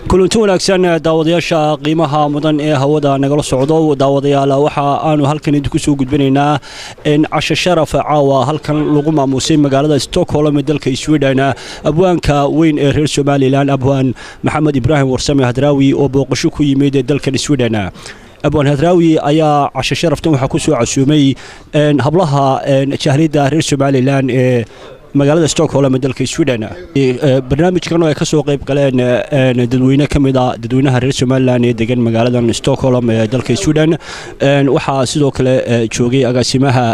Kulanti wanaagsan, daawadayaasha qiimaha mudan ee hawada nagala socdo. Daawadayaal, waxa aanu halkan idinku soo gudbinaynaa casho sharaf caawa halkan lagu maamuusay magaalada Stockholm ee dalka Sweden, abwaanka weyn ee reer Somaliland, Abwaan Maxamed Ibraahim Warsame Hadraawi, oo booqasho ku yimid dalkan Sweden. Abwaan Hadraawi ayaa casho sharaftan waxaa ku soo casuumay hablaha jahliyadda reer Somaliland ee magaalada Stockholm ee dalka Sweden. Barnaamijkan oo ay ka soo qayb galeen dadweyne ka mid a dadweynaha reer Somaliland ee degan magaaladan Stockholm ee dalka Sweden, waxaa sidoo kale joogay agaasimaha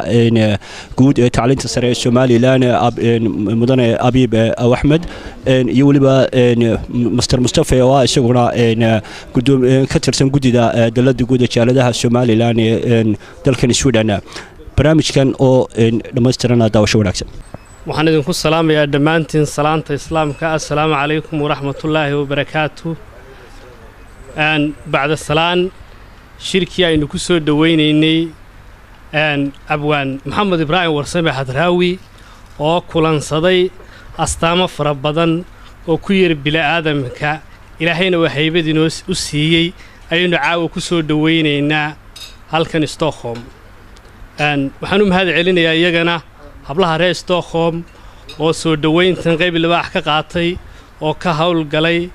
guud ee tacliinta sare ee Somaliland, Mudane Abiib Axmed, iyo weliba Master Mustafa oo ah isaguna ka tirsan guddida dalada guud ee jaaladaha Somaliland ee dalkan Sweden. Barnaamijkan oo dhammaystirana daawasho wanaagsan. Waxaan idinku salaamayaa dhammaantiin salaanta Islaamka: assalaamu calaykum waraxmatullaahi wabarakaatu. Bacda salaan, shirkii aynu ku soo dhowaynaynay Abwaan Maxamed Ibraahim Warsame Hadraawi, oo kulansaday astaamo fara badan oo ku yar bili'aadamka, Ilaahayna waa haybad inoo u siiyey, ayaynu caawa ku soo dhowaynaynaa halkan Stockholm. Waxaan u mahad celinayaa iyagana hablaha reer Stockholm oo soo dhowayntan qayb libaax ka qaatay oo ka howlgalay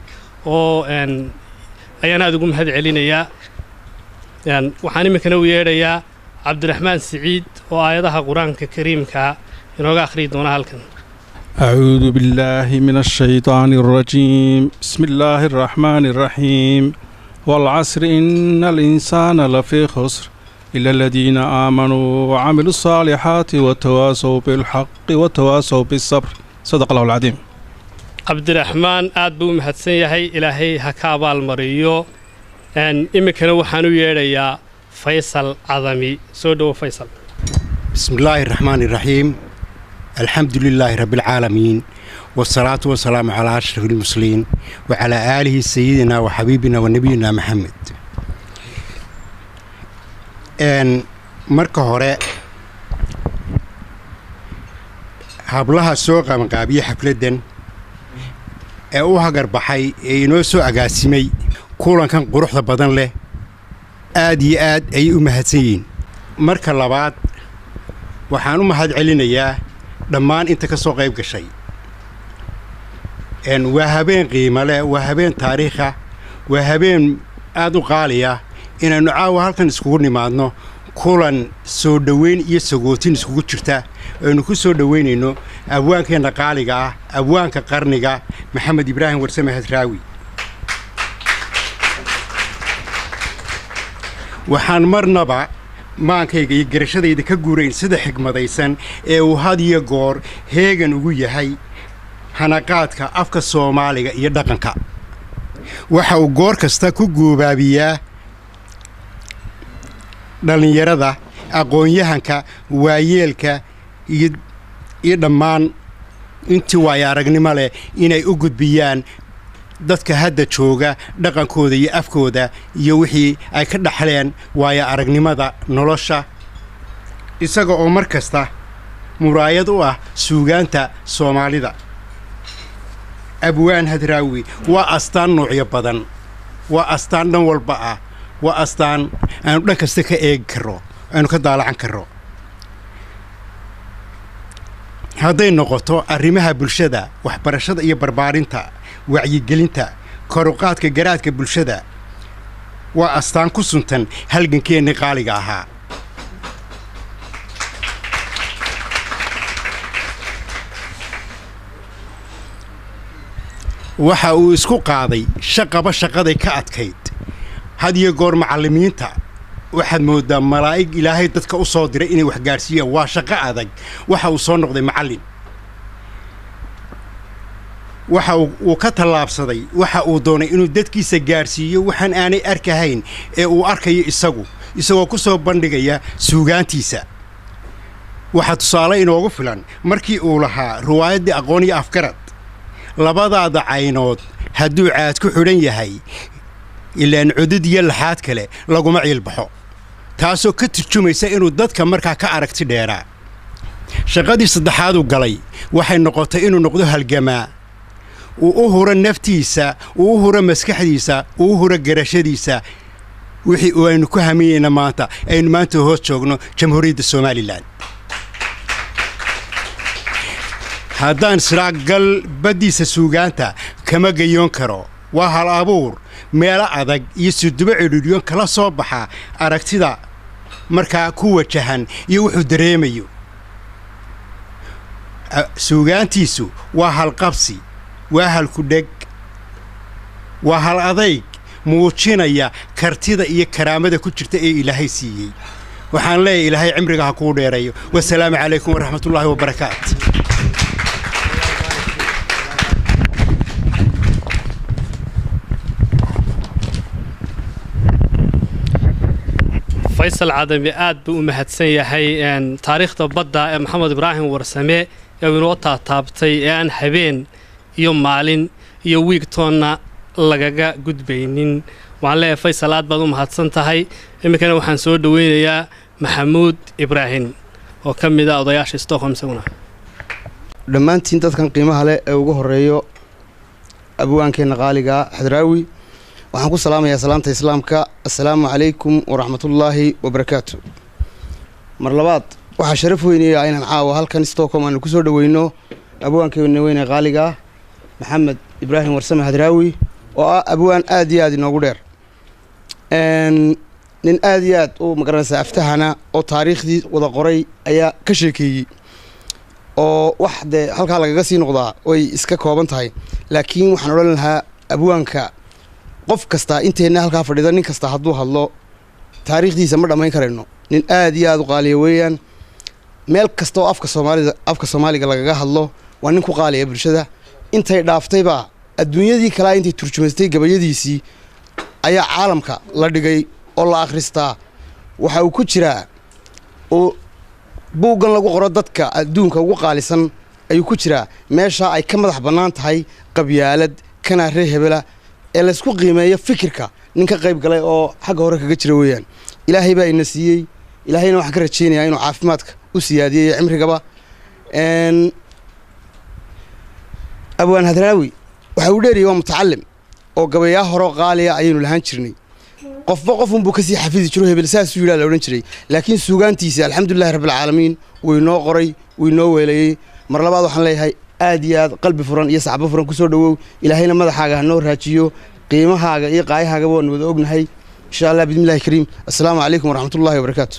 oo ayaan aada ugu mahad celinayaa. Waxaan iminkana u yeedhayaa Cabdiraxmaan Siciid oo aayadaha Qur-aanka Kariimka inooga akhriyi doona halkan. أعوذ بالله من الشيطان الرجيم. بسم الله الرحمن الرحيم. والعصر، إن الإنسان لفي خسر، إلا الذين آمنوا وعملوا الصالحات وتواصوا بالحق وتواصوا بالصبر. صدق الله العظيم. Cabdiraxmaan aad buu u mahadsan yahay, Ilaahay ha ka abaalmariyo. Iminkana waxaan u yeedhayaa Faysal Cadami. Soo dhowo, Faysal. بسم الله الرحمن الرحيم. الحمد لله رب العالمين، والصلاة والسلام على أشرف المرسلين وعلى آله سيدنا وحبيبنا ونبينا محمد. إن marka hore hablaha soo qabanqaabiye xafladdan ee u hagar baxay ee inoo soo agaasimay kulankan quruxda badan leh, aad iyo aad ayay u mahadsan yihiin. Marka labaad, waxaan u mahad celinayaa dhammaan inta ka soo qayb gashay. Waa habeen qiimo leh, waa habeen taariikha, waa habeen aad u qaaliya inaynu caawa halkan iskugu nimaadno, kulan soo dhoweyn iyo sagootin iskugu jirta aynu ku soo dhoweynayno abwaankeenna qaaliga ah, abwaanka qarniga, Maxamed Ibraahim Warsame Hadraawi. Waxaan marnaba maankayga iyo garashadayda ka guurayn sida xigmadaysan ee uu had iyo goor heegan ugu yahay hanaqaadka afka Soomaaliga iyo dhaqanka. Waxa uu goor kasta ku guubaabiyaa dhallinyarada, aqoon-yahanka, waayeelka iyo dhammaan intii waayo aragnimo leh inay u gudbiyaan dadka hadda jooga dhaqankooda iyo afkooda iyo wixii ay ka dhaxleen waayo aragnimada nolosha, isaga oo mar kasta muraayad u ah suugaanta Soomaalida. Abwaan Hadraawi waa astaan noocyo badan, waa astaan dhan walba ah, waa astaan aanu dhan kasta ka eegi karro, aanu ka daalacan karro, hadday noqoto arrimaha bulshada, waxbarashada iyo barbaarinta, wacyigelinta, koruqaadka garaadka bulshada. Waa astaan ku suntan halgankeennii qaaliga ahaa. Waxa uu isku qaaday shaqaba shaqaday ka adkayd. Had iyo goor macallimiinta waxaad mooddaa malaa'ig Ilaahay dadka u soo diray inay wax gaadhsiiyaan. Waa shaqo adag. Waxa uu soo noqday macallin, waxa uu ka tallaabsaday, waxa uu doonay inuu dadkiisa gaadhsiiyo waxaan aanay arkahayn ee uu arkayo isagu, isagoo ku soo bandhigaya suugaantiisa. Waxaa tusaale inoogu filan markii uu lahaa riwaayaddii Aqoon iyo Afgarad: "Labadaada caynood hadduu caad ku xidhan yahay, ilaan cudud iyo laxaad kale laguma ciilbaxo," taasoo ka turjumaysa inuu dadka markaa ka aragti dheeraa. Shaqadii saddexaaduu galay waxay noqotay inuu noqdo halgamaa. Uu u huro naftiisa, uu u huro maskaxdiisa, uu u huro garashadiisa wixii uu aynu ku hamiyeyna maanta aynu maanta hoos joogno Jamhuuriyadda Somalilan. Haddaan israacgal baddiisa suugaanta kama gayoon karo. Waa hal abuur meelo adag iyo sudubo cidhiidhyon kala soo baxa aragtida markaa ku wajahan iyo wuxuu dareemayo. Suugaantiisu waa halqabsi, waa halkudheg, waa hal adayg muujinaya kartida iyo karaamada ku jirta ee Ilaahay siiyey. Waxaan leeyahay, Ilaahay cimriga ha kuu dheereeyo. Wasalaamu calaykum waraxmatullaahi wabarakaat. Faysal Cadami aad buu u mahadsan yahay. Taariikhda badda ee Maxamed Ibraahim Warsame ee uu inoo taataabtay ee aan habeen iyo maalin iyo wiigtoonna lagaga gudbaynin, waxaan leeyahay Faysal, aad baad u mahadsan tahay. Iminkana waxaan soo dhoweynayaa Maxamuud Ibraahim oo ka mid ah odayaasha Stockholm isaguna. Dhammaantiin dadkan qiimaha leh ee ugu horeeyo abwaankeenna qaaliga Xadraawi, waxaan ku salaamayaa salaamta Islaamka: assalaamu calaykum waraxmatullaahi wabarakaatu. Mar labaad, waxaa sharaf weynaya inaan caawa halkan Stockholm aanu kusoo dhoweyno abwaankeenna weyne qaaliga ah, Maxamed Ibraahim Warsame Hadraawi, oo ah abwaan aad iyo aad inoogu dheer, nin aad iyo aad u magaranaysa aftahana oo taariikhdii wada qoray ayaa ka sheekeeyey, oo wax dee halkaa lagaga sii noqdaa way iska kooban tahay. Laakiin waxaan odhan lahaa, abwaanka qof kastaa inteenna halkaa fadhida, nin kasta hadduu hadlo, taariikhdiisa ma dhammayn karayno. Nin aad iyo aad u qaaliya weeyaan. Meel kasta oo afka Soomaalida, afka Soomaaliga lagaga hadlo, waa nin ku qaaliya bulshada. Intay dhaaftaybaa adduunyadii kalaa intay turjumaystay gabayadiisii ayaa caalamka la dhigay oo la akhristaa. Waxa uu ku jiraa oo buuggan lagu qoro dadka adduunka ugu qaalisan ayuu ku jiraa, meesha ay ka madax bannaan tahay qabyaalad kana reer hebela ee laysku qiimeeyo fikirka. Nin ka qayb galay oo xagga hore kaga jira weeyaan. Ilaahay baa ina siiyey, Ilaahayna waxaan ka rajaynayaa inuu caafimaadka u siyaadiyey cimrigaba. Abwaan Hadraawi waxa uu dheeriyay waa mutacalim, oo gabayaa horoo qaaliya ayaynu lahaan jirnay. Qofba qofunbuu kasii xafidi jiro, hebel saasuu yidhaa la odhan jiray, laakiin suugaantiisa, alxamdulilahi rabbilcaalamiin, wuu inoo qoray, wuu inoo weelayey. Mar labaad waxaan leeyahay, aad iyo aad qalbi furan iyo sacbo furan kusoo dhowow. Ilaahayna madaxaaga ha noo raajiyo. Qiimahaaga iyo qaayahaagaba waanu wada ognahay, insha Allah, bismillahi kariim. Assalaamu calaykum waraxmatullahi wabarakaatu.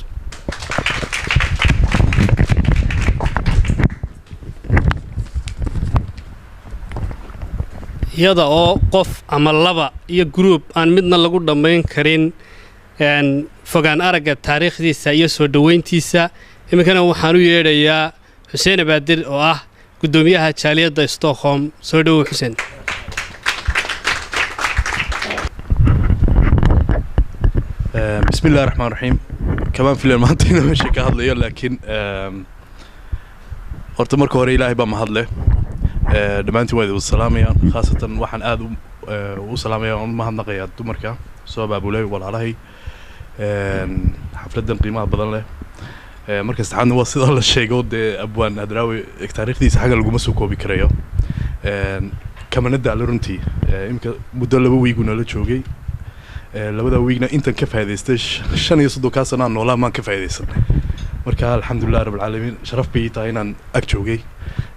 Iyada oo qof ama laba iyo group aan midna lagu dhammayn karin fogaan aragga taariikhdiisa iyo soo dhoweyntiisa, iminkana waxaan u yeedhayaa Xuseen Abaadir oo ah guddoomiyaha jaaliyadda Stockholm. Soo dhowow, Xuseen. Bismi illahi raxmaan raxiim. Kamaan filan maanta inaan meesha ka hadlayo, laakiin horta marka hore Ilaahay baa mahadleh. Dhammaantiin waa idin wada salaamaya. Khaasatan waxaan aada u salaamaya oon u mahadnaqayaa dumarka soo abaabulay, walaalahay, xafladdan qiimaha badan leh. Marka saddexaadna, waa sidaa la sheego dee, abwaan Hadraawi taariikhdiisa xagga laguma soo koobi karayo, kamana daalo runtii. Iminka muddo 2 wiigu nala joogay. Labada wiigna intan ka faa'idaystay 35-kaa sana aan noolaa maan ka faa'iidaysan. Marka alxamdulilah rabbilcaalamiin, sharaf bay ii tahay inaan ag joogay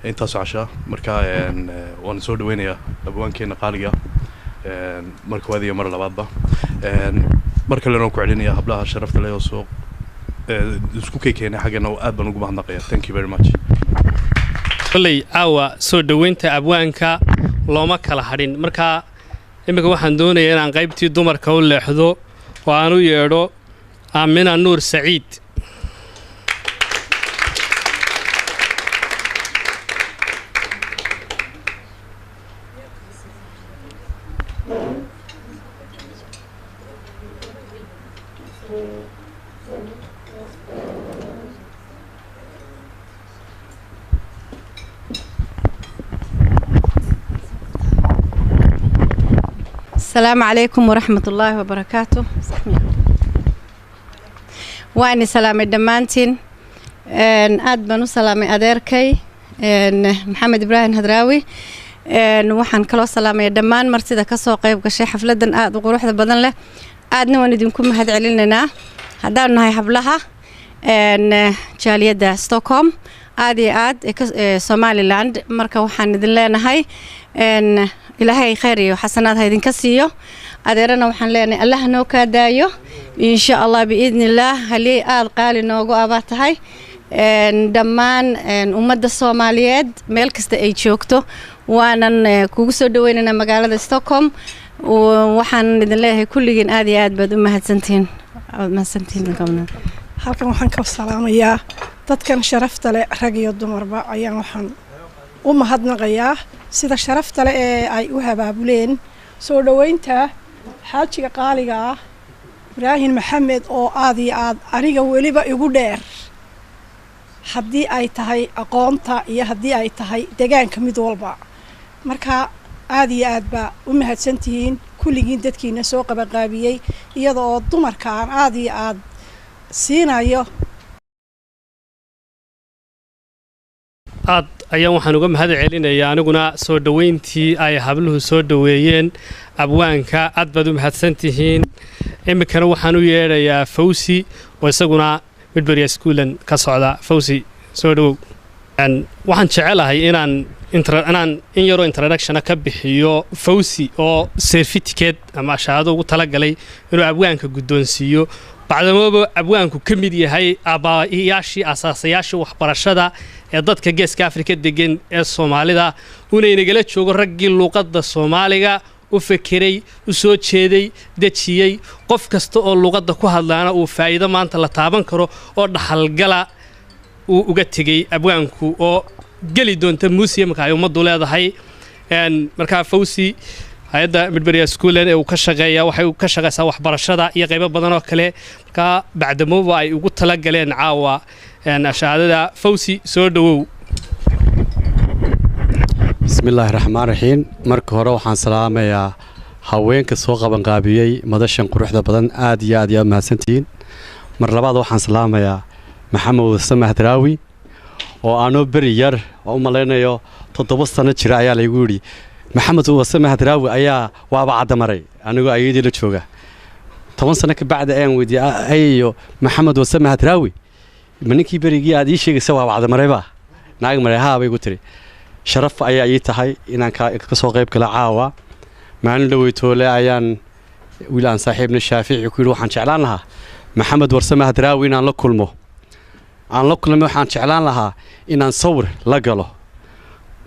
intaasoo cashaa. Marka waan soo dhaweynayaa abwaankeena qaaliga mar koowaad iyo mar labaadba. Mar kalena waan ku celinaya hablaha sharafta leh oo soo isku kay keenay xaggana, aad baan ugu mahadnaqaya. Thank you very much. Kolley caawa soo dhoweynta abwaanka looma kala hadhin. Marka iminka waxaan doonayaa inaan qaybtii dumarka u leexdo oo aan u yeedho Aamina Nuur Saciid. Asalaamu calaykum waraxmat ullaahi wabarakaatu. Waani salaamay dhammaantiin. Aad baan u salaamay adeerkay Maxamed Ibraahim Hadraawi. Waxaan kaloo salaamaya dhammaan martida kasoo qayb gashay xafladan aada u quruxda badan leh. Aadna waan idinku mahad celinaynaa haddaanu nahay hablaha jaaliyadda Stockholm aad iyo aad Somaliland. Marka waxaan idin leenahay Ilaahay khayr iyo xasanaad ha idinka siiyo. Adeerana waxaan leenahay Allah noo kaa daayo, insha Allah, biidni illaah. Haliyey aada qaali noogu abaa tahay. Dhammaan ummadda Soomaaliyeed meel kasta ay joogto waanan kugu soo dhaweynaynaa magaalada Stockholm. Waxaan idin leeyahay kulligiin aad iyo aad baad u mahadsantihiin, mahadsantihiin. Halkan waxaan ka salaamayaa dadkan sharafta leh, rag iyo dumarba ayaan waxaan u mahadnaqayaa sida sharafta leh ee ay u habaabuleen soo dhoweynta xaajiga qaaliga ah Ibraahim Maxamed, oo aad iyo aad aniga weliba igu dheer, haddii ay tahay aqoonta iyo haddii ay tahay degaanka mid walba. Marka aad iyo aad baa u mahadsantihiin kulligiin dadkiina soo qabanqaabiyey, iyada oo dumarka aan aad iyo aad siinayo. Aad ayaan waxaan uga mahad celinayaa aniguna soo dhoweyntii ay habluhu soo dhoweeyeen abwaanka. Aad baad u mahadsan tihiin. Iminkana waxaan u yeedhayaa Fawsi oo isaguna Medborgarskolan ka socda. Fawsi, soo dhowow. Waxaan jecelahay inaan in yaroo introductiona ka bixiyo Fawsi oo certificate ama shahaado ugu talagalay inuu abwaanka guddoonsiiyo, bacdamooba abwaanku ka mid yahay aabaayaashii asaasayaashii waxbarashada ee dadka Geeska Afrika degan ee Soomaalida, una inagala joogo raggii luuqadda Soomaaliga u fekeray, u soo jeeday, dejiyey. Qof kasta oo luuqadda ku hadlaana uu faa'iido maanta la taaban karo oo dhaxalgala uu uga tegey abwaanku, oo geli doonta museumka ay ummaddu leedahay. Markaa Fawsi, hay-adda Medborgarskolan ee uu ka shaqeeya waxay ka shaqeysaa waxbarashada iyo qaybo badan oo kale. Markaa bacdamooba ay ugu talagaleen caawa shahaadada, Fawsi, soo dhowow. Bismillaahi raxmaan raxiim. Marka hore waxaan salaamayaa haweenka soo qabanqaabiyey madashan quruxda badan. Aad iyo aad iyo aad mahadsantihiin. Mar labaad waxaan salaamayaa Maxamed Wasame Hadraawi oo aanoo beri yar oo u malaynayo 7 sano jira ayaa laygu yidhi Maxamed Wasame Hadraawi ayaa waaba caddamaray, anigoo ayadii la jooga. 10 sano ka bacdi ayaan weydiiyey ayayo, "Maxamed Wasame Hadraawi ma ninkii berigii aad ii sheegaysa waaba caddamarayba naag maray?" "Haa," bay igu tiri. Sharaf ayaa ii tahay inaan ka soo qayb gala caawa. Maalin dhaweytoole ayaan wiil aan saaxiibna Shaafici ku yidhi waxaan jeclaan lahaa Maxamed Warsame Hadraawi inaan la kulmo, aan la kulmay. Waxaan jeclaan lahaa inaan sawir la galo,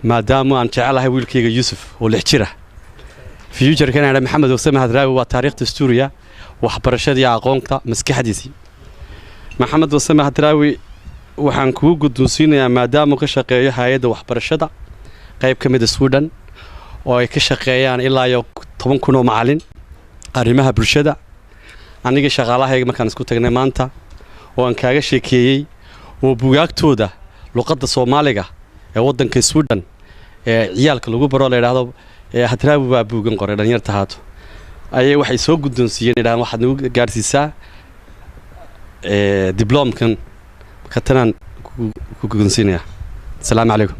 maadaama aan jecelahay wiilkayga Yuusuf oo 6 jira futureka inaan Maxamed Warsame Hadraawi waa taariikhda dastuuriya waxbarashadii aqoonta maskaxdiisii. Maxamed Warsame Hadraawi waxaan kugu guddoonsiinayaa, maadaama ka shaqeeyo hay-adda waxbarashada qayb ka mida Sweden oo ay ka shaqeeyaan ilaa iyo 10,000 oo macallin, arrimaha bulshada, aniga shaqaalahayga markaan isku tagnay maanta oo aan kaaga sheekeeyey oo bugaagtooda luqadda Soomaaliga ee waddanka Sweden ee ciyaalka lagu baro la yidhaahdo Hadraawi baa buugan qoray dhalinyarta haato, ayay waxay soo guddoonsiiyeen, yidhahdaan waxaad nagu gaadhsiisaa dibloomkan katanaan ku guddoonsiinaya. Asalaamu calaykum.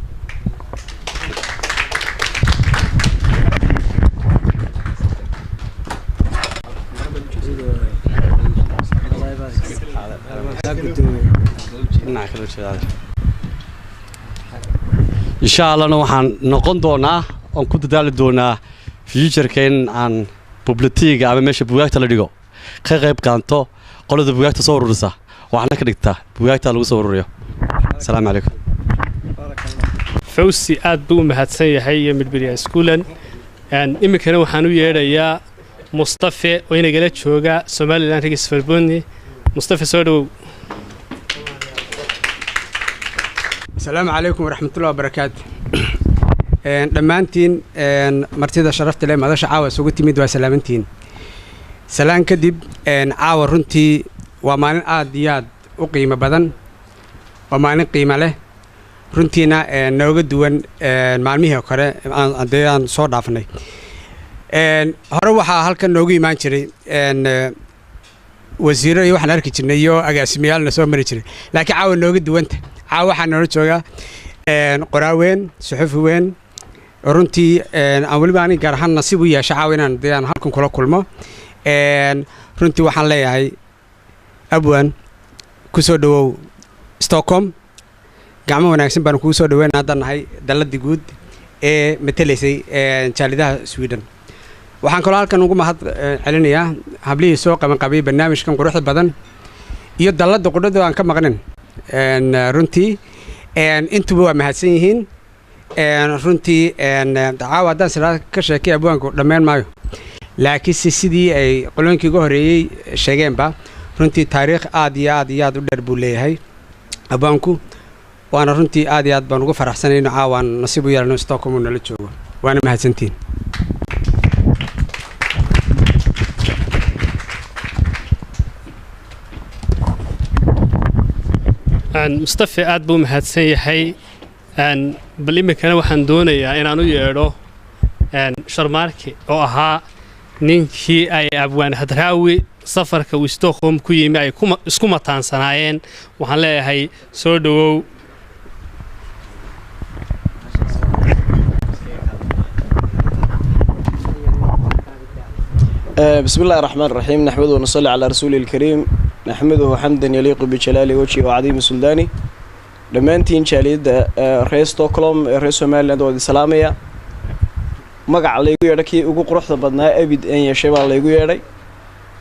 Dhinaca kale u jeedaa. Insha Allahna waxaan noqon doonaa oon ku dadaali doonaa futureka in aan biblioteka ama meesha bugaagta la dhigo ka qayb qaanto, qolada bugaagta soo ururisa waxaana ka dhigtaa bugaagta lagu soo ururiyo. Asalaamu calaykum. Fawsi aad buu u mahadsan yahay iyo Medborgarskolan. Iminkana waxaan u yeedhayaa Mustafe oo inagala jooga Somaliland Riksförbund. Mustafe, soo dhowow. Asalaamu calaykum waraxmatullahi wabarakaatu. Dhammaantiin martida sharafta leh madasha caawa isugu timid waa salaamantiin. Salaan kadib, caawa runtii waa maalin aad iyo aad u qiimo badan, waa maalin qiimo leh runtiina, nooga duwan maalmihii kore dee aan soo dhaafnay. Hore waxaa halkan noogu imaan jiray wasiiro iyo waxaan arki jirnay iyo agaasimiyaalna soo mari jiray, laakiin caawa nooga duwanta. Caawa waxaa noola jooga qoraa weyn, suxufi weyn Runtii aan weliba anig gaar ahaan nasiib u yeesha caawa inaan dee aan halkan kula kulmo. Runtii waxaan leeyahay, abwaan, ku soo dhowow Stockholm. Gacmo wanaagsan baanu kugu soo dhaweyna haddaan nahay dalladii guud ee matelaysay jaalidaha Sweden. Waxaan kaloo halkan ugu mahad celinayaa hablihii soo qabanqabiyey barnaamijkan quruxda badan iyo dalladda qudhada aan ka maqnin. Runtii intuba waa mahadsan yihiin. Runtii caawa haddaan sidaa ka sheekay abwaanku dhammayn maayo, laakiinse sidii ay qolooyinkii uga horreeyey sheegeenba, runtii taariikh aad iyo aad iyo aad u dheer buu leeyahay abwaanku, waana runtii aad iyo aad baan ugu faraxsanay inu caawaan nasiib u yeelano Stockholm uu nala joogo. Waana mahadsantihiin. Mustafe aad buu mahadsan yahay. Bal iminkana waxaan doonayaa inaan u yeedho Sharmaarke oo ahaa ninkii ay abwaan Hadraawi safarka uu Stockholm ku yimi ay isku mataansanaayeen. Waxaan leeyahay, soo dhowow. بسم الله الرحمن الرحيم، نحمده ونصلي على رسوله الكريم، نحمده حمدا يليق بجلال وجهه وعظيم سلطانه. Dhammaantiin jaaliyadda reer Stockholm ee reer Somaliland waa idin salaamaya. Magaca laygu yeedha kii ugu quruxda badnaa abid een yeeshay baa laygu yeedhay.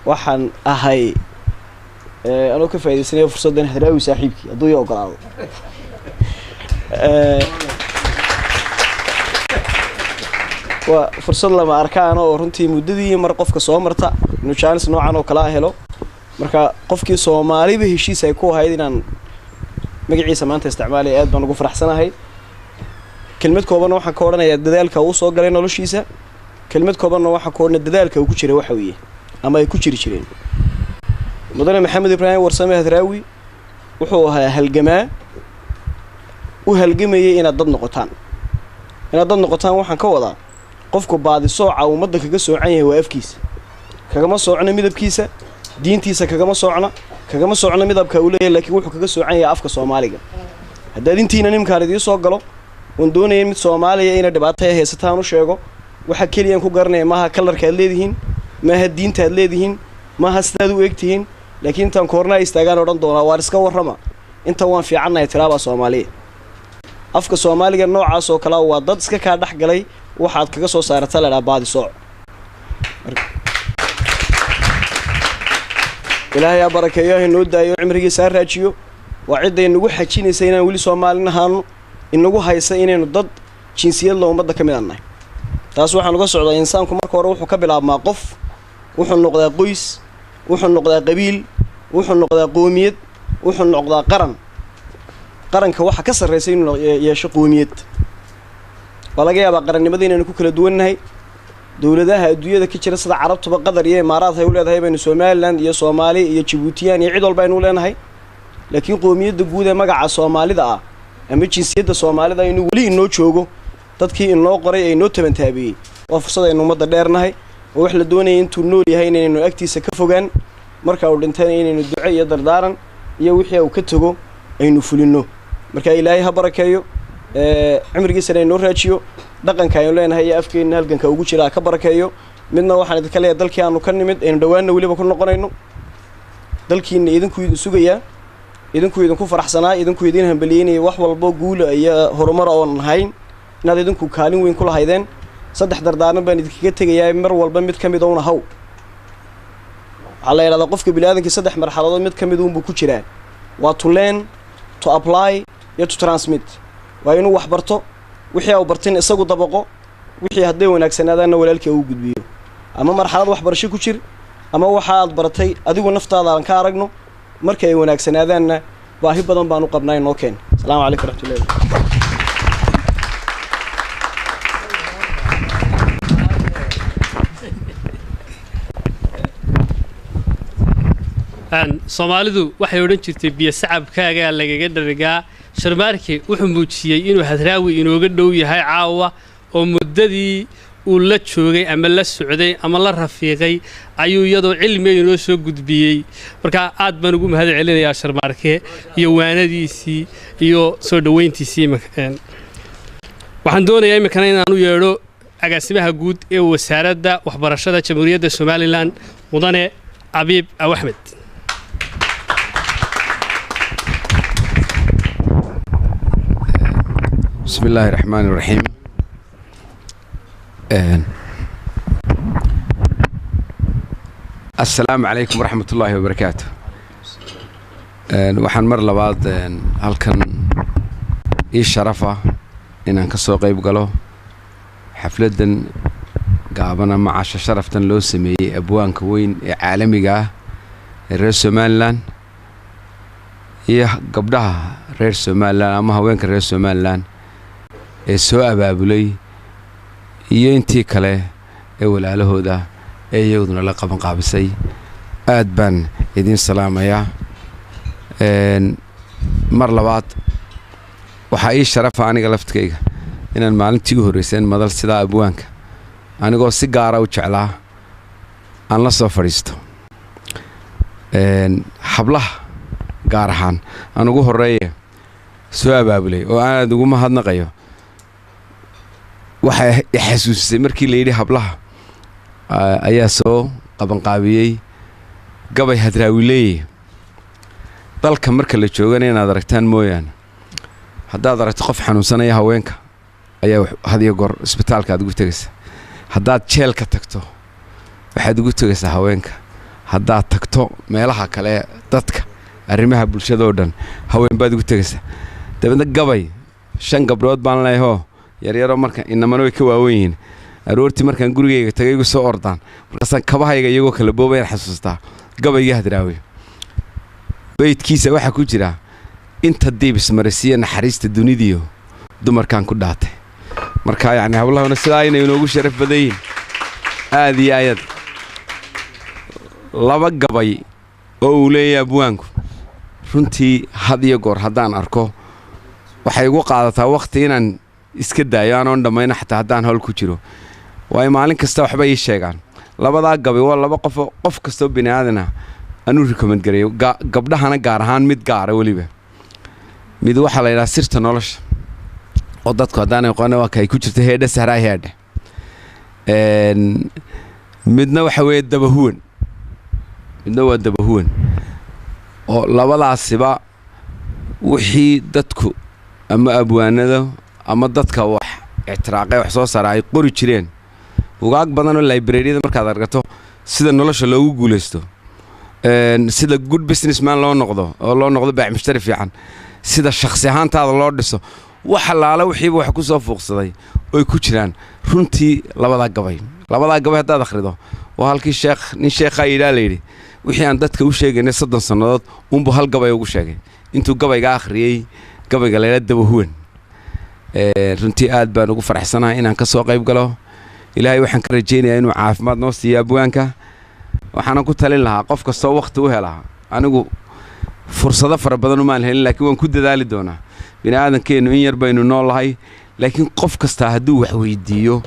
Waxaan ahay, anoo ka faaidaysanaya fursaddan, Hadraawi saaxiibkii hadduu ii ogolaado. Waa fursad lama arkaana oo runtii muddadii mar qofka soo marta inuu jaanis noocan oo kalaa helo. Marka qofkii Soomaaliba heshiis ay ku ahayd inaan magaciisa maanta isticmaalaya, aad baan ugu faraxsanahay. Kelmad koobanna waxaan ka odhanayaa dadaalka uu soo galay noloshiisa. Kelmad koobanna waxaan ka odhanaya dadaalka uu ku jiray waxa weeye ama ay ku jiri jireen. Mudane Maxamed Ibraahim Warsame Hadraawi wuxuu ahaa halgamaa u halgamayay inaad dad noqotaan. Inaad dad noqotaan waxaan ka wadaa, qofku baadi sooca ummadda kaga soocan yahay waa afkiisa. Kagama soocna midabkiisa, diintiisa kagama soocna, kagama soocna midabka uu leeyahay, laakiin wuxuu kaga soocan yahay afka Soomaaliga. Haddaad intiina nimkaan idiin soo galo oon doonaya mid Soomaaliya inay dhibaato ay haysataan u sheego, waxa keliyaan ku garanaya maaha kalarka aad leedihiin, maaha diinta aad leedihiin, maaha sidaad u egtihiin, laakiin intaan koornaa istaagaan odhan doonaa, "Waar iska warrama?" Inta "Waan fiicannahay" tiraabaa Soomaaliya. Afka Soomaaliga noocaas oo kalea waa dad iska kaa dhex galay waxaad kaga soo saarata la idhaha baadi sooc. Ilaahay ha barakeeyo, ha inoo daayo, cimrigiisa ha raajiyo. Waa cidday nagu xajinaysa inaan weli Soomaalin ahaano, inagu haysa inaynu dad jinsiyad la ummadda ka mid aan nahay. Taas waxaan uga socdaa, insaanku marka hore wuxuu ka bilaabmaa qof, wuxuu noqdaa qoys, wuxuu noqdaa qabiil, wuxuu noqdaa qoomiyad, wuxuu noqdaa qaran. Qaranka waxa ka sarraysa inuu yeesho qoomiyad. Waa laga yaabaa qarannimada inaynu ku kala duwannahay. Dowladaha adduunyada ka jira sida Carabtuba Qatar iyo Imaaraad hay u leedahay baynu Somaliland iyo Soomaali iyo Jabuutiyaan iyo cid walba aynu u leenahay, laakiin qoomiyadda guud ee magaca Soomaalida ah ama jinsiyadda Soomaalida inuu weli inoo joogo dadkii inoo qoray ee inoo tabantaabeeyey waa fursad aynu ummadda dheernahay oo wax la doonaya intuu nool yahay inaynu agtiisa ka fogaan, marka uu dhintayna inaynu duco iyo dardaaran iyo wixii uu ka tago aynu fulinno. Marka Ilaahay ha barakeeyo, cimrigiisana inoo raajiyo, dhaqanka aynu leenahay iyo afkeenna halganka ugu jira ha ka barakeeyo. Midna waxaan idinka leeyahay: dalkii aanu ka nimid aynu dhowaanna weliba ku noqonayno, dalkiina idinku idin sugayaa, idinku idinku faraxsanaa, idinku idin hambaliyeynaya wax walbo guula iyo horumara oonan hayn inaad idinku kaalin weyn ku lahaydeen. Saddex dardaaran baan idinkaga tegayaa, mar walba mid ka mid ouna haw. Waxaa la yidhahdaa qofka biniaadamkii saddex marxaladood mid ka mid uunbuu ku jiraa: waa to learn, to apply iyo to transmit. Waa inuu wax barto, wixii au bartin isagu dabaqo, wixii hadday wanaagsanaadaanna walaalkii uu gudbiyo. Ama marxalad waxbarasho ku jir, ama waxa aad baratay adigu naftaada aan ka aragno, marka ay wanaagsanaadaanna baahi badan baan u qabnaa inoo keen. Asalaamu calaykum waraxmatullahi. Soomaalidu waxay odhan jirtay, "Biyo sacabkaagaa lagaga dharigaa." Sharmaarke wuxuu muujiyey inuu Hadraawi inooga dhow yahay caawa, oo muddadii uu la joogay ama la socday ama la rafiiqay ayuu iyadoo cilmiga inoo soo gudbiyey. Marka aad baan ugu mahad celinayaa Sharmaarke iyo waanadiisii iyo soo dhoweyntiisii. Waxaan doonayaa iminkana inaan u yeedho agaasimaha guud ee wasaaradda waxbarashada Jamhuuriyadda Somalilan, Mudane Abiib Aw Axmed. بسم الله الرحمن الرحيم. السلام عليكم ورحمة الله وبركاته. Waxaan mar labaad halkan ii sharafa inaan ka soo qayb galo xafladdan gaaban ama casho sharaftan loo sameeyey abwaanka weyn ee caalamiga ah ee reer Somaliland iyo gabdhaha reer Somaliland ama haweenka reer Somaliland ee soo abaabulay iyo intii kale ee walaalahooda ee iyaguna la qaban qaabisay. Aad baan idiin salaamayaa. Mar labaad waxaa ii sharafa aniga laftkayga inaan maalintii u horreysay in madal sidaa abwaanka anigoo si gaara u jeclaa aan la soo fadhiisto. Hablaha gaar ahaan aan ugu horreeye soo abaabulay oo aan aad ugu mahadnaqayo, waxay i xasuusisay markii la yidhi hablaha ayaa soo qabanqaabiyey gabay Hadraawileeye. Dalka marka la joogana inaad aragtaan mooyaane, haddaad aragto qof xanuunsanaya, haweenka ayaa had iyo goor isbitaalka aad ugu tegaysa. Haddaad jeelka tagto, waxaad ugu tegaysaa haweenka. Haddaad tagto meelaha kale, dadka arrimaha bulshada oo dhan, haween baad ugu tegaysaa. Dabeedna gabay shan gabdhood baan leeyahoo yaryaroo marka inamana way ka waawen yihiin. Aroortii markaan gurigayga tagay igu soo ordaan, markaasaan kabahayga iyagoo kala boobayaan xasuustaa gabayga Hadraawi. Beydkiisa waxaa ku jira: "Inta diibis marisiya naxariista dunidiyo dumarkaan ku dhaatay." Marka yacni hablahuna sidaa inay inoogu sharaf badan yihiin aad iyo aayad. Laba gabay oo uu leeyahay abwaanku runtii had iyo goor haddaan arko waxay igu qaadataa wakhti inaan iska daayo anoon dhammayno, xataa haddaan hawl ku jiro, waayo maalin kasta waxba ii sheegaan. Labadaa gabay waa laba qofoo qof kastoo bini aadan ah anuu recommend gareeyo, gabdhahana gaar ahaan mid gaara weliba. Mid waxaa la yidhaha Sirta Nolosha, oo dadku haddaanay aqoona waa ka ay ku jirto "Heedhe sahraa heedhe". Midna waxa weeye Dabahuwan, midna waa Dabahuwan, oo labadaasiba wixii dadku ama abwaanada ama dadka wax ictiraaqay, wax soo saara ay qori jireen, bugaag badan oo librariyada markaad argato, sida nolosha loogu guulaysto, sida good businessman loo noqdo oo loo noqdo baac mushtari fiican, sida shakhsi ahaantaada loo dhiso, wax allaala wixiiba wax ku soo fuuqsaday oy ku jiraan runtii labadaa gabay. Labadaa gabay haddaad akhrido, waa halkii sheekh nin sheekhaa yidhaa la yidhi wixii aan dadka u sheegaynay 30 sannadood unbuu hal gabay ugu sheegay intuu gabayga akhriyey, gabayga layla Dabahuwan. Runtii aad baan ugu faraxsanahay inaan ka soo qayb galo. Ilaahay waxaan ka rajaynayaa inuu caafimaad noo siiyo abwaanka. Waxaanan ku talin lahaa qof kastoo wakhti u helaa, anigu fursado fara badan umaan helin, laakiin waan ku dadaali doonaa. Bini aadankeennu in yar baynu nool lahay, laakiin qof kastaa hadduu wax weydiiyo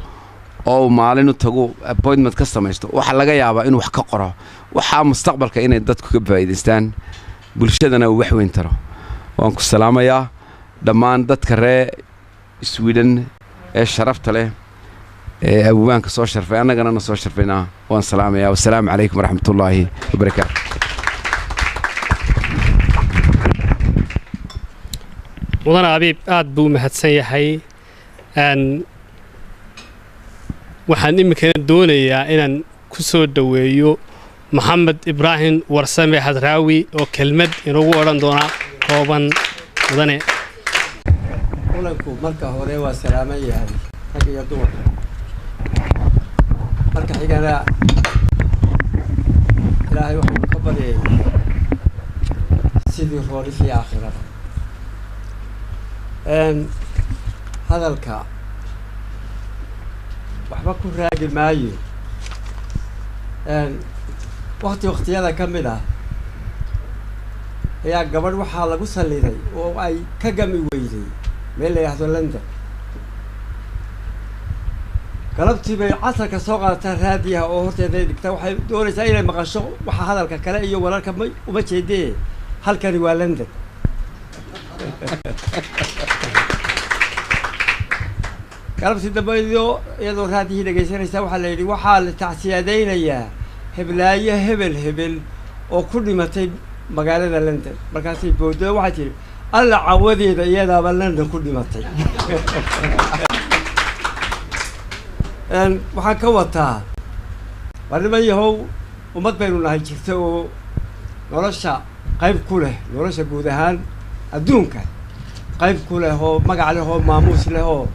oo uu maalin u tago, appointment ka samaysto, waxaa laga yaabaa inuu wax ka qoro waxaa mustaqbalka inay dadku ka faa'iidaystaan, bulshadana uu wax weyn taro. Waan ku salaamayaa dhammaan dadka ree Sweden ee sharafta leh ee abwaanka soo sharfay, annagana na soo sharfayna waan salaamayaa. Wasalaamu calaykum waraxmatullaahi wabarakaatu. Mudane Abiib aad buu u mahadsan yahay. Waxaan iminkana doonayaa inaan ku soo dhoweeyo Maxamed Ibraahim Warsame Hadraawi oo kelmad inoogu odhan doona kooban. Mudane. Kulanku marka hore waa salaaman yahay, rag iyo dumarka. Marka xigana Ilaahay waxaynu ka baryay sidii roolifii aakhirada. Hadalka waxba ku raagi maayo. Wakti waktiyada ka mid ah ayaa gabadh waxaa lagu salliday oo ay ka gami weyday meel la yidhaahdo London. Galabtii bay casarka soo qaadataa raadiyaha oo horteeda dhigtaa. Waxay doonaysaa inay maqasho waxa hadalka kale iyo wararka. Ma uma jeedee, halkani waa London. Galabtii dambe iyadoo raadihii dhegaysanaysaa waxaa la yidhi waxaa la tacsiyadaynayaa heblaayo hebel hebel oo ku dhimatay magaalada London. Markaasay booddo waxay tidhi alla cawadeeda iyadaaba London ku dhimatay. Waxaan ka wataa war niman yahow, ummad baynu nahay jirta oo nolosha qayb ku leh, nolosha guud ahaan adduunka qayb ku leh oo magac leh oo maamuus leh oo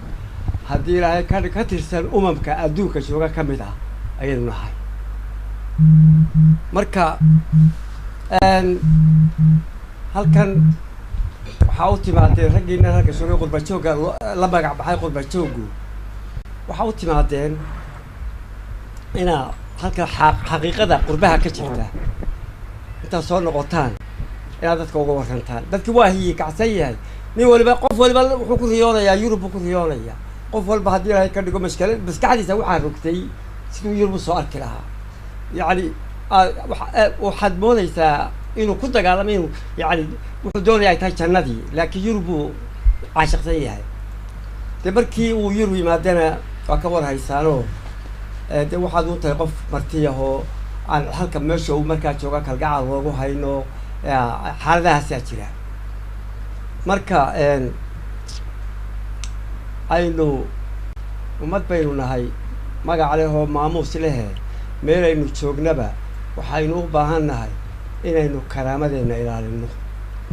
haddii Ilaahay ka tirsan umamka adduunka jooga ka mid ah ayaynu nahay. Marka halkan waxaa u timaadeen raggiina halka joogay qurba joogga la magac baxay qurba jooggu, waxaa u timaadeen inaa halka xaqiiqada qurbaha ka jirta intaad soo noqotaan inaad dadka uga warrantaan. Dadki waa hiyi kacsan yahay, nin waliba qof waliba wuxuu ku riyoonayaa Yurub buu ku riyoonayaa. Qof walba haddii Ilaahay ka dhigo mashkala maskaxdiisa waxaa rogtay siduu Yurub usoo arki lahaa. Yacni waxaad moodaysaa inuu ku dagaalamay, inuu yacni wuxuu doonaya ay tahay jannadii, laakiin Yurub buu caashiqsan yahay. Dee markii uu Yurub yimaadana waa ka war haysaanoo dee waxaad u tahay qof martiyahoo aan halka meesha uu markaa jooga kalgacal loogu hayno, xaaladahaasaa jira. Marka aynu ummad baynu nahay magac leh oo maamuus lehe, meelaynu joognaba waxaynu u baahan nahay inaynu karaamadeenna ilaalino.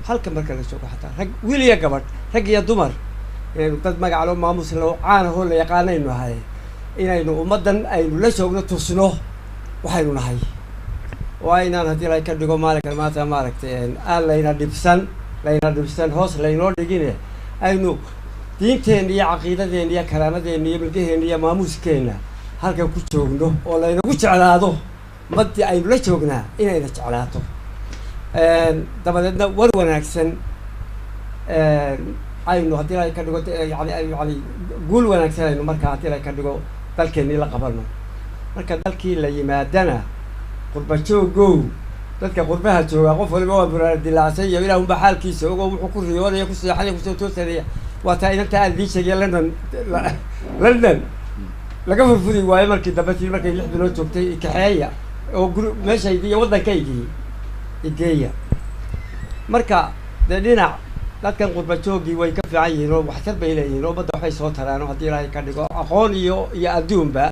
Halka marka la joogo xataa rag wiil iyo gabadh, rag iyo dumar, inaynu dad magac leh oo maamuus leh oo caanahoo la yaqaanaynu nahay, inaynu ummaddan aynu la joogno tusno waxaynu nahay, oo aynaan haddii la ka dhigo maalinkan maanta maaragtay aan layna dhibsan hoos laynoo dhigine, aynu diinteenna iyo caqiidadeenna iyo karaamadeenna iyo milgaheenna iyo maamuuskeenna halkan ku joogno oo laynagu jeclaado, ummaddii aynu la joognaa inayna jeclaato. Dabadeedna war wanaagsan aynu haddii la ka dhigo yani guul wanaagsan aynu markaa haddii la ka dhigo dalkeennii la qabano. Marka dalkii la yimaadana qurba joogow, dadka qurbaha joogaa qof waliba waa muraara dilaacsan iyo ilaah unba xaalkiisa ogo, wuxuu ku riyoonaya ku seexanaya kusoo toosanaya. Waa taa inanta aan idiin sheegaya London laga furfuri waayo markii dambe tii markay 6 bilood joogtay kaxeeya oo guri meeshaydii iyo waddankaygii igeeya. Marka dee dhinac dadkan qurba jooggii way ka fiican yihiin oo waxtar bay leeyihiin oo ummadda waxbay soo taraan oo haddii Ilaahay ka dhigo aqoon iyo adduunba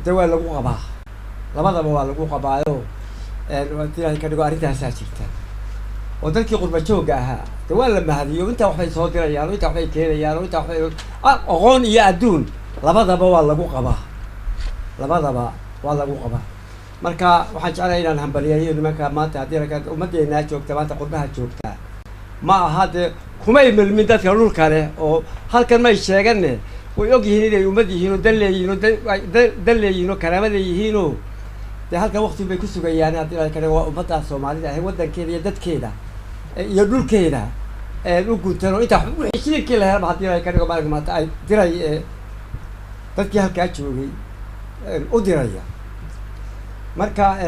dee waa lagu qabaa, labadaba waa lagu qabaayo haddii Ilaahay ka dhigo arrintaasaa jirta. Oo dadkii qurba joogga ahaa dee waa la mahadiyo, intaa waxbay soo dirayaan oo intaa waxbay keenayaan oo intaa waxbay aqoon iyo adduun labadaba waa lagu qabaa, labadaba waa lagu qabaa. Marka waxaan jeclahay inaan hambaliyeeyo nimanka maanta haddii laga ummaddeenaa joogta maanta qurbaha joogtaa, ma aha dee kumay milmin dadka dhulka leh oo halkan may sheeganne, way og yihiin inay ummad yihiin oo dan leeyihiin oo dan leeyihiin oo karaama leeyihiin oo dee halkan waqti bay ku sugayaan haddii la ka dhigo waa ummadda Soomaalida ah waddankeeda iyo dadkeeda iyo dhulkeeda u guntan oo intaa wixii shilinkii la helaba haddii la ka dhigo maalinka maanta ay diray dadkii halkaa joogay u diraya. Marka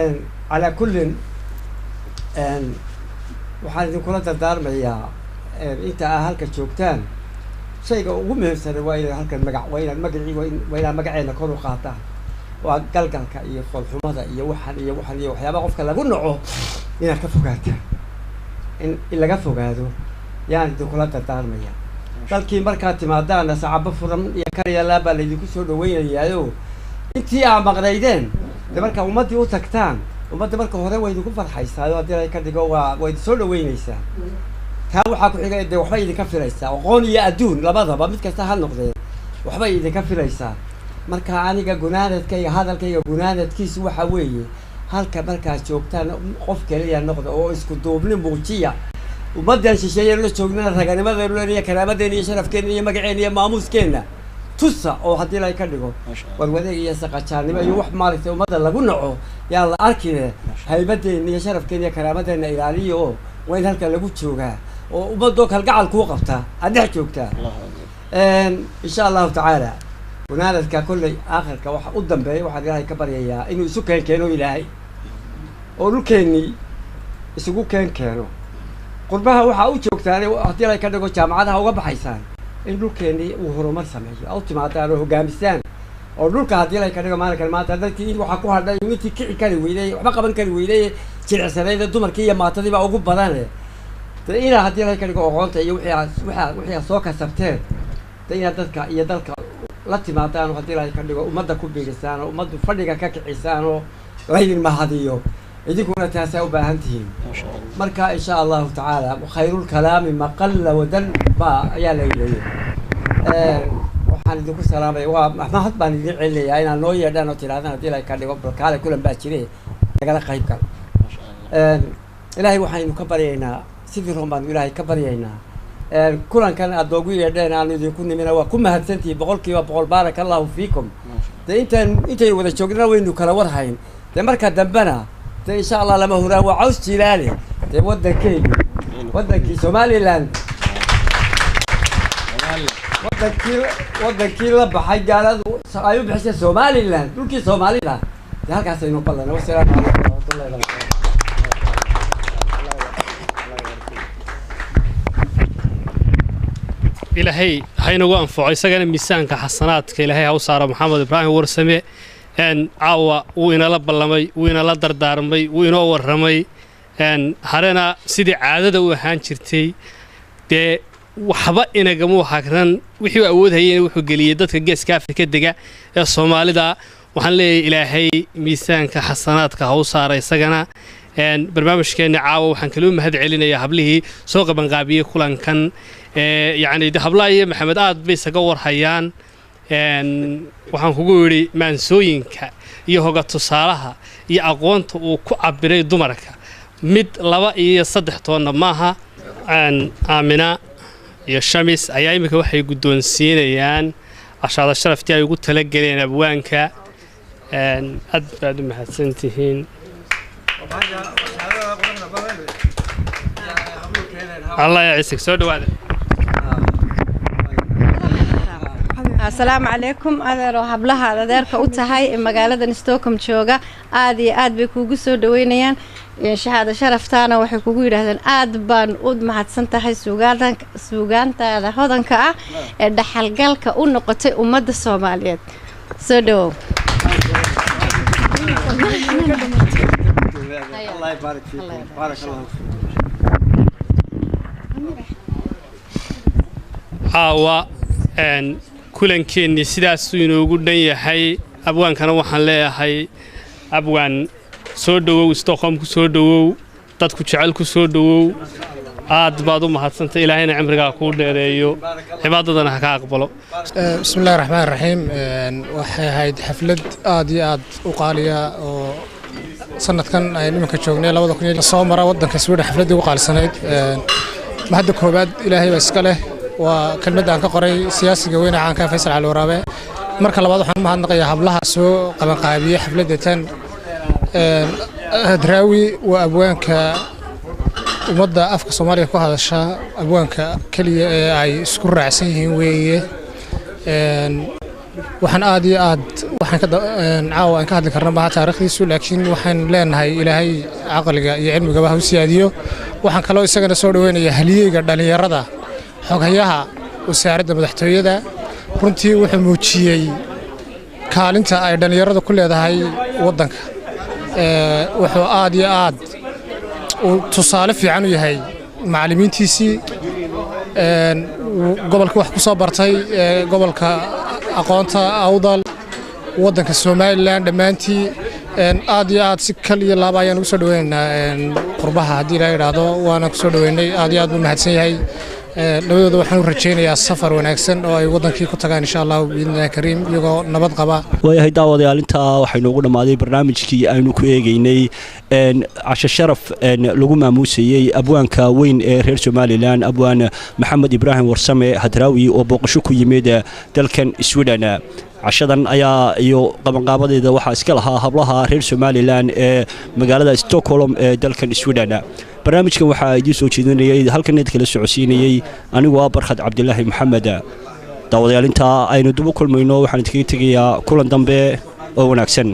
calaa kullin waxaan idinkula dardaarmayaa inta aa halka joogtaan shayga ugu muhiimsan waa inay halkan magac waa inaad magacii waa inaad magaceena kor u qaataan, waa galgalka iyo foolxumada iyo waxan iyo waxan iyo waxyaabaha qofka lagu naco inaad ka fogaataan, in laga fogaado yaan idinkula dardaarmaya. Dalkii markaad timaadaana sacabo furan iyo karyalaa baa laydinku soo dhaweynayaayo intii aa maqnaydeen de markaa ummaddii u tagtaan, ummadda marka hore way idinku farxaysaayo haddii la ka dhigo waa way idin soo dhaweynaysaa. Taa waxaa ku xiga dee waxbay idinka filaysaa, aqoon iyo adduun labadaba mid kasta ha noqdee waxbay idinka filaysaa. Marka aniga gunaanadkayga hadalkayga gunaanadkiisu waxa weeye halka markaad joogtaan qof keliya noqda oo isku duubni muujiya. Ummaddan shisheeye la joognana raganimadeenu iyo karaamadeenna iyo sharafkeenna iyo magaceenna iyo maamuuskeenna tusa oo haddii la ka dhigo warwadeeg iyo saqajaannimo iyo wax maaragtay ummadda lagu naco yaan la arkine, haybadeenna iyo sharafkeenna iyo karaamadeenna ilaaliyo oo waa in halka lagu joogaa oo ummadoo kalgacal kuu qabtaa aad dhex joogtaa. Insha allahu tacaala gunaanadka kolley aakhirka waxa u dambeeya waxaan Ilaahay ka baryayaa inuu isu keen keeno Ilaahay oo dhulkeennii isugu keen keeno. Qurbaha waxaa u joogtaan haddii la ka dhigo jaamacadaha uga baxaysaan In dhulkeennii uu horumar sameeyo aad u timaadaan oo hogaamisaan oo dhulka haddii lay ka dhigo maalinkan maanta dadkii in waxaa ku hadhay intii kici kari weyday, waxba qaban kari weyday, jilicsanayd, dumarkii iyo maatadii baa ugu badane. De inaa haddii lay ka dhigo aqoonta iyo wixii aad soo kasabteen, de inaad dadka iyo dalka la timaadaan oo haddii lay ka dhigo ummadda ku biirisaan oo ummaddu fadhiga ka kicisaan oo laydin mahadiyo, idinkuna taasaa u baahan tihiin. Marka insha Allahu tacaala, khayrulkalaami maqalla wadan baa ayaa la leeyahay. Waxaan idinku salaamaya, waa mahad baan idin celinayaa inaad noo yeedhaan oo tidhahdaan haddii lay ka dhigo balkaale kulan baa jire nagala qayb gal. Ilaahay waxaynu ka baryaynaa, sidii roon baanu Ilaahay ka baryaynaa. Kulankan aad noogu yeedheen aanu idinku nimina waa ku mahadsantihiin 100%. Baaraka Allahu fiikum. Dee intaan intaynu wada joognana waynu kala warhayn, dee marka dambena dee insha Allah lama huraan waa caws jilaale. Dee waddankeenu, waddankii Somaliland, wadankii la baxay gaaladu ay u bixisay Somaliland, dhulkii Soomaalida, dee halkaasaynu ballanay. Wasalaamu calaykum waraxmatullahi wabarakatu. Ilaahay ha inagu anfaco, isagana miisaanka xasanaadka Ilaahay ha u saaro. Maxamed Ibraahim Warsame caawa wuu inala ballamay, wuu inala dardaarmay, wuu inoo warramay. Harena sidii caadada u ahaan jirtay dee waxba inagamu hagran. Wixii uu awood hayeyna wuxuu geliyey dadka Geeska Afrika dega ee Soomaalida. Waxaan leeyahay Ilaahay miisaanka xasanaadka ha u saara isagana. Barnaamijkeenni caawa waxaan kaloo mahad celinayaa hablihii soo qabanqaabiyey kulankan. Yacni de hablaha iyo Maxamed aad bay isaga warhayaan. Waxaan kugu yidhi maansooyinka iyo hoga tusaalaha iyo aqoonta uu ku cabiray dumarka mid laba iyo saddex toonna maaha. Aamina iyo Shamis ayaa iminka waxay guddoonsiinayaan cashaada sharaftii ay ugu talageleen abwaanka. Aad baad u mahadsantihiin. Allah ya ciisig, soo dhawaada. Asalaamu calaykum adeero. Hablaha aad adeerka u tahay ee magaaladan Stockholm jooga aad iyo aad bay kuugu soo dhaweynayaan. Shahaado sharaftaana waxay kugu yidhaahdeen aad baan u mahadsan tahay suugaantaada hodanka ah ee dhaxalgalka u noqotay ummadda Soomaaliyeed. Soo dhawow. الله يبارك فيكم، بارك الله فيكم. Caawa kulankeenni sidaasuu inoogu dhan yahay. Abwaankana waxaan leeyahay, abwaan soo dhowow, Stockholm ku soo dhowow, dadku jecel ku soo dhowow. Aad baad u mahadsantay, Ilaahayna cimrigaa kuu dheereeyo, cibaadadana ha ka aqbalo. Bismi illahi raxmaan raxiim. Waxay ahayd xaflad aad iyo aad u qaaliya oo sanadkan aynu iminka joognay 2000 soo mara waddanka Sweden xafladdii ugu qaalisanayd. Mahadda koowaad Ilaahay baa iska leh, waa kelmadda aan ka qoray siyaasiga weyne caanka Faysal Cali Waraabe. Marka labaad waxaan u mahadnaqayaa hablaha soo qabanqaabiyey xafladda tan. Hadraawi waa abwaanka ummadda afka Soomaaliya ku hadasha, abwaanka keliya ee ay isku raacsan yihiin weeye. Waxaan aad iyo aad waxaan ka caawa aan ka hadli karna maaha taariikhdiisu, laakiin waxaan leenahay Ilaahay caqliga iyo cilmigaba ha u siyaadiyo. Waxaan kaloo isagana soo dhaweynayaa haliyeyga dhallinyarada, xoghayaha wasaaradda madaxtooyada. Runtii wuxuu muujiyey kaalinta ay dhallinyaradu ku leedahay waddanka. Wuxuu aad iyo aad uu tusaale fiican u yahay macallimiintiisii gobolka wax ku soo bartay, gobolka aqoonta Awdal, waddanka Somaliland dhammaantii. Aad iyo aad si kal iyo laaba ayaan ugu soo dhaweynaynaa qurbaha haddii Ilaa idhaahdo, waana ku soo dhaweynay. Aad iyo aad buu mahadsan yahay. Labadooda waxaan u rajaynayaa safar wanaagsan oo ay waddankii ku tagaan insha Allahu biidnillahi kariim iyagoo nabad qaba. Waayahay daawadayaal, intaa waxaa inoogu dhammaaday barnaamijkii aynu ku eegeynay casho sharaf lagu maamuusayey abwaanka weyn ee reer Somaliland, abwaan Maxamed Ibraahim Warsame Hadraawi, oo booqasho ku yimid dalkan Sweden. Cashadan ayaa iyo qabanqaabadeeda waxaa iska lahaa hablaha reer Somaliland ee magaalada Stockholm ee dalkan Sweden. Barnaamijkan waxaa idiin soo jeedinayay, halkan idin kala socodsiinayey anigu ah Barkhad Cabdilaahi Maxamed. Daawadayaal, intaa aynu dib u kulmayno waxaan idinkaga tegayaa kulan dambe oo wanaagsan.